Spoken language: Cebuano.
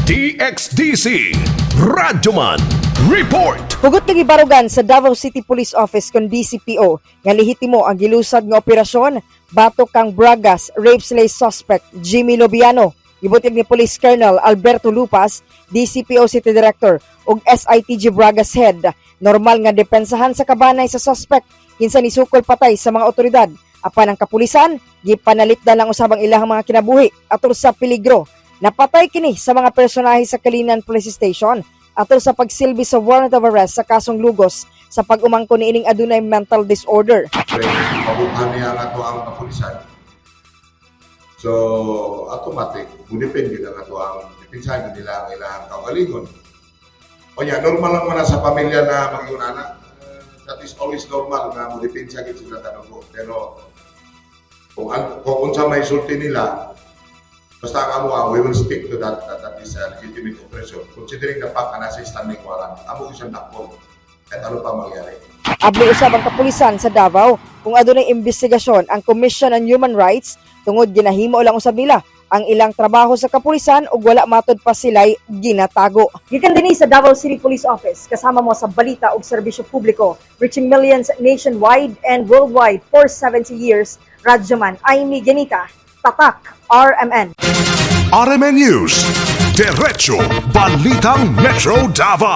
DXDC Radyoman Report. Hugot nga gibarugan sa Davao City Police Office kon DCPO nga lehitimo ang gilusad nga operasyon batok kang Bragas rape slay suspect Jimmy Lobiano. Gibutyag ni Police Colonel Alberto Lupas, DCPO City Director ug SITG Bragas Head, normal nga depensahan sa kabanay sa suspect kinsa nisukol patay sa mga otoridad. Apan ang kapulisan, gipanalipdan lang usab ang ilahang mga kinabuhi atol sa peligro. Napatay kini sa mga personahe sa Calinan Police Station atol sa pagsilbi sa warrant of arrest sa kasong Lugos sa pag-umangko niining adunay mental disorder. Pre, mabukhan niya ang ato ang kapulisan. So, automatic, mudepende ang ato ang depensahan nila ang ilang kaugalingon. O niya, normal lang man na sa pamilya na mag anak. That is always normal na mudepensa gid sila tanugo. Pero kung unsa may sulti nila, basta ang amo, we will stick to that, that is a legitimate operation. Considering the fact na nasa standing warrant, amo isang dakpon. Kahit ano pa mangyari. Abli usab ang kapulisan sa Davao kung adunay investigasyon ang Commission on Human Rights tungod ginahimo lang usab nila ang ilang trabaho sa kapulisan ug wala matod pa sila'y ginatago. Gikan dinhi sa Davao City Police Office, kasama mo sa balita ug serbisyo publiko, reaching millions nationwide and worldwide for 70 years, Radyoman Amy Ganita, Tatak RMN. RMN News. Diretso Balitang Metro Davao.